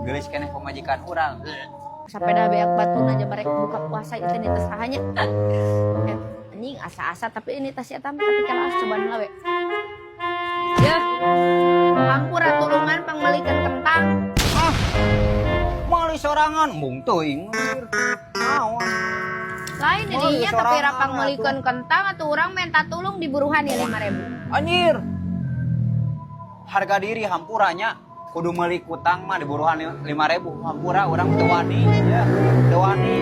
Geulis keneh pamajikan urang. Sampai dah beak batu aja mereka buka puasa itu ini tas sahanya. Eh, anjing asa-asa, tapi ini tas eta mah, tapi kalau cobaan lah we. Ya. Hampura, tulungan pangmeulikeun kentang. Ah. Meuli sorangan mung teuing. Naon? Lain Meuli didinya tapi sorangan rapang meulikeun kentang atau urang minta tulung diburuhan ya 5000. Anjir. Harga diri, hampura nya. Kudu meuli kutang mah diburuhan 5000, hampura, urang teu wani ya. Teu wani.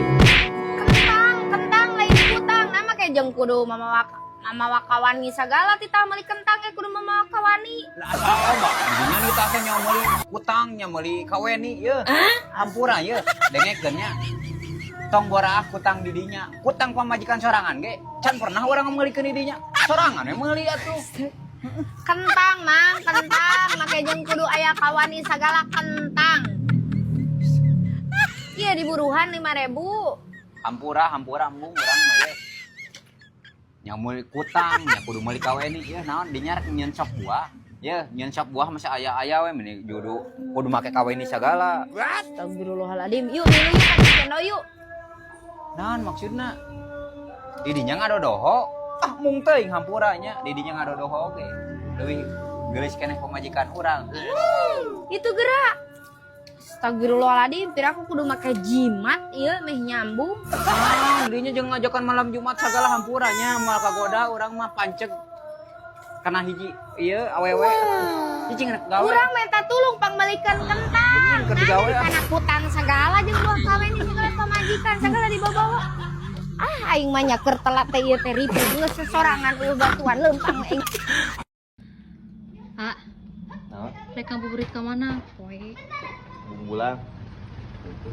Kentang, kentang, lain kutang. Nama kayak jeung kudu mamawa mamawa kawani sagala, titah meuli kentang ge kudu mamawa kawani. Lah, asa mah didinya nih tah nya meuli kutang nya meuli kaweni ye. Hampura ye, dengekeun nya. Tong boraah kutang didinya. Kutang pamajikan sorangan ge can pernah urang meulikeun didinya. Sorangan we meuli atuh. Kentang, Mang, kentang. Make jeung kudu aya kawani sagala, kentang. Iya, diburuhan 5000. Hampura, hampura, embung urang mah ye. Nya meuli kutang nya kudu meuli kaweni ye, naon dinya rek nyieun sop buah. Ye, nyieun sop buah masa aya-aya we meni judu kudu make kaweni sagala. Astagfirullahaladzim. Yuk, milu yuk ka Cicendo yuk. Naon maksudna? Didinya ngadodoho. Ah, mung teuing, hampura nya, didinya ngadodoho oge. Leuwih geulis keneh pamajikan urang. Itu gerak. Astagfirullahaladzim, pira aku kudu make jimat ieu meh nyambung. Ah, dinya jeung ngajakan malam Jumat sagala, hampura nya, moal kagoda urang mah, panceg kana hiji ieu awewe. Cicing rek gawe. Urang minta tulung pangmeulikeun kentang. Keur digawe, ah. Kana kutang segala jeung buah kaweni segala, pamajikan segala dibawa-bawa. Ah, aing mah nyaker telat teh ieu teh ribet geus sesorangan eueuh batuan leumpang aing. Ah, Naon? Rek ngabuburit ka mana? Poe. Bungbulang. Itu.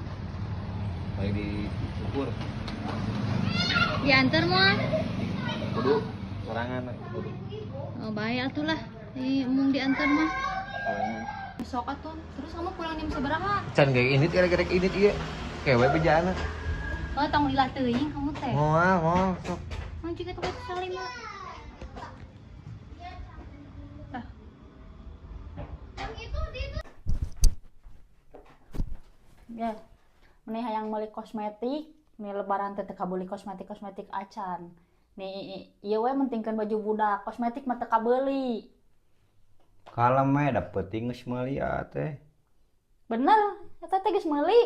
Baik diukur. Diantar moal? Kudu sorangan kudu. Oh, bae atuh lah. Eh, mung diantar mah. Sorangan. Sok atuh. Terus kamu pulang jam sabaraha? Can kayak ini kira-kira ini ieu. Kewe bejana. Oh, tong lila teuing kamu teh. Moal, moal sok. Mau juga tuh salima. Ah, Ya, meni hayang meuli kosmetik, nih Lebaran teh teu kabeuli kosmetik kosmetik acan. Nih ieu we mentingkeun baju budak, kosmetik mah teu kabeuli. Kalem we, da peuting geus meuli teh. Bener, eta teh geus meuli.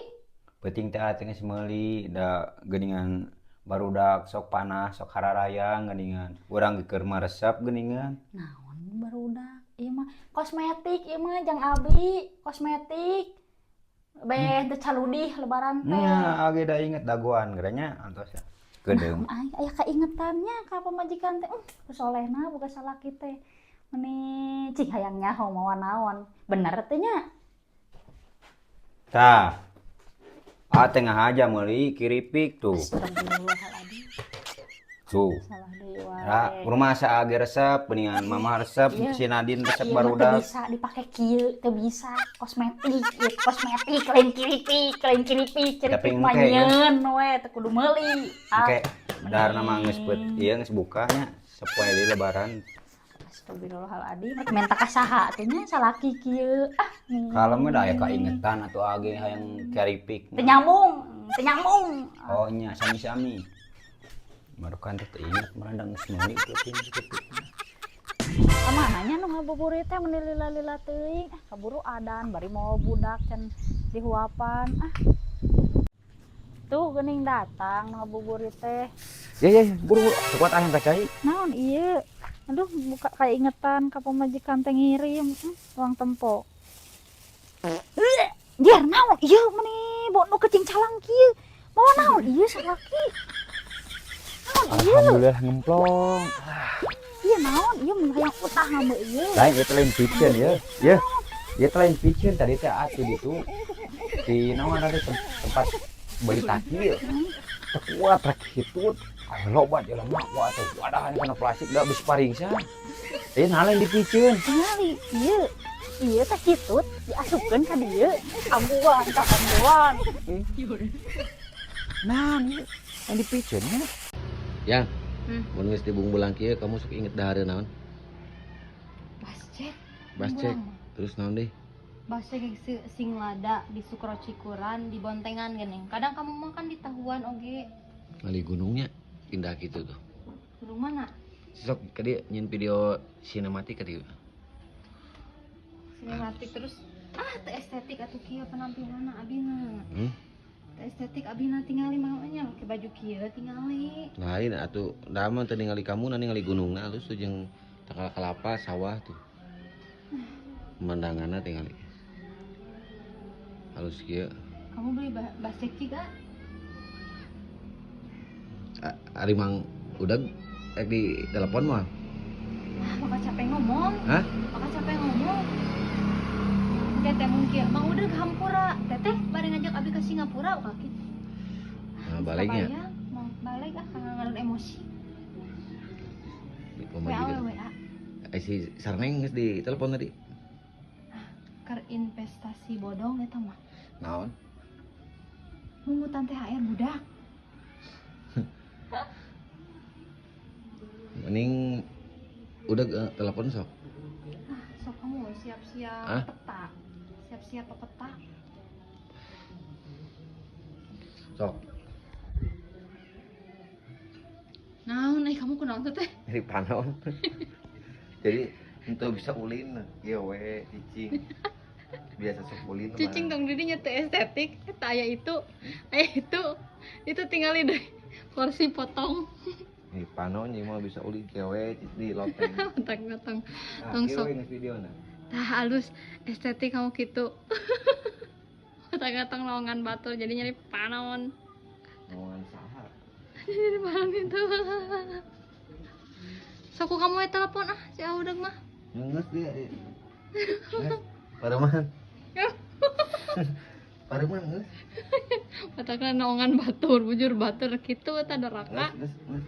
Peuting teh teh geus meuli da geuningan barudak sok panas, sok hararayang geuningan. Urang ge keur maresep geuningan. Naon barudak? Ieu mah kosmetik, ieu mah jang abi, kosmetik. Beh teu caludih Lebaran teh. Nya age da inget dagoan geranya antos ya. Kedeung. Nah, aya kaingetannya ka pamajikan teh. Solehna boga salaki teh. Meni cing hayang nyaho mawa naon. Bener teh nya? Tah. Ah, tengah aja meuli kiripik tuh. Astagfirullahaladzim. Tuh. Salah deui wae. Ra, rumah asa age resep, geuningan mama resep, Iya. si Nadine resep Ieu mah teu barudak. Bisa dipake kieu, teu bisa kosmetik, ieu kosmetik lain kiripik, lain kiripik, Tapi kiripik mah engke, ya. nyeun we, teu kudu meuli. Ah, Oke, dahar nama geus peut ieu geus buka nya sapoe deui Lebaran. Astagfirullahaladzim, rek menta ka saha atuh nya salaki kieu. Ah, Kalem we da aya kaingetan atuh age hayang keripik. Teu nyambung, teu nyambung. Oh nya, sami-sami. Barukan teh teu inget merandang geus meuli teuing keripik. Kamana nya nu ngabuburit teh meni lila-lila teuing. Ah, kaburu adan bari mawa budak can dihuapan. Ah. Tuh geuning datang nu ngabuburit teh. Ya ya, buru buru. Kuat hayang ka cai. Naon ieu? Aduh, buka kaingetan ka pamajikan teh ngirim uang tempo. Jer, naon ieu meni bono kecing calang kieu? Mawa naon ieu salaki? Naon ieu? Alhamdulillah ngemplong. Ieu naon? Ieu mun hayang utah ngame ieu. Lain itu, lain piceun ya. Ya. Ya lain piceun, tadi teh atuh ditu di naon ada tempat beli takjil. Teu kuat rek hitut. Ayo loba jelema wah teh wadahan kana plastik da geus paringsa. Ieu nah lain dipiceun. Tingali ieu. Ieu teh hitut diasupkeun ka dieu. Ambuan ka ambuan. Nah, ieu yang dipiceun nya. Yang, Hmm. mun geus dibungbulang kieu kamu sok inget dahareun naon? Bascek. Bascek. Terus naon deui? Bahasa sing lada di Sukrocikuran, di Bontengan geuning. Kadang kamu makan di Tahuan oge. Ngali gunungnya indah gitu tuh. Gunung mana? Sok ke dia nyin video sinematik ke dia. Sinematik terus ah teu estetik atuh kieu penampilanna abina. Hmm? Teu estetik abina tingali mah nya make baju kieu tingali. Lain atuh da mah teu ningali kamu na ningali gunungna alus tuh jeung tangkal kelapa sawah tuh. Pemandanganna tingali. Halus kieu. Kamu beli basek juga? Ari Mang udah rek di telepon mah. Ah, maka capek ngomong. Hah? Maka capek ngomong. Teteh mungkin Mang udah ke Hampura. Teteh bari ngajak abi ke Singapura kaki. Nah, baliknya. Mau balik ah karena ngalun emosi. Di WA pamajikan. WA. Eh, si Sarneng geus di telepon tadi. Keur investasi bodong eta mah. Naon? Mungutan THR budak. Mending udah telepon sok. Ah, sok kamu siap-siap Hah? peta. Siap-siap peta. Sok. Naon eh kamu kunaon teh? Dari panon. Jadi untuk bisa ulin, ieu we cicing. Biasa sok ulin mah. Cicing dong didinya teh estetik. Eta aya itu. Aya itu. Itu tinggalin deh. Kursi potong. Di panon ieu mah bisa ulin kieu we di loteng. Potong-potong. Ah, Tong kieu sok. we geus videona. Tah halus estetik kamu gitu. Potong-potong lowongan batur jadi nyari panon. Ngomongan saha? Jadi panon itu. Sok ku kamu telepon ah si Audeg mah. Geus dia. Geus. Pareman. Pareman geus. Katakan naongan batur, bujur batur gitu eta doraka. Geus geus.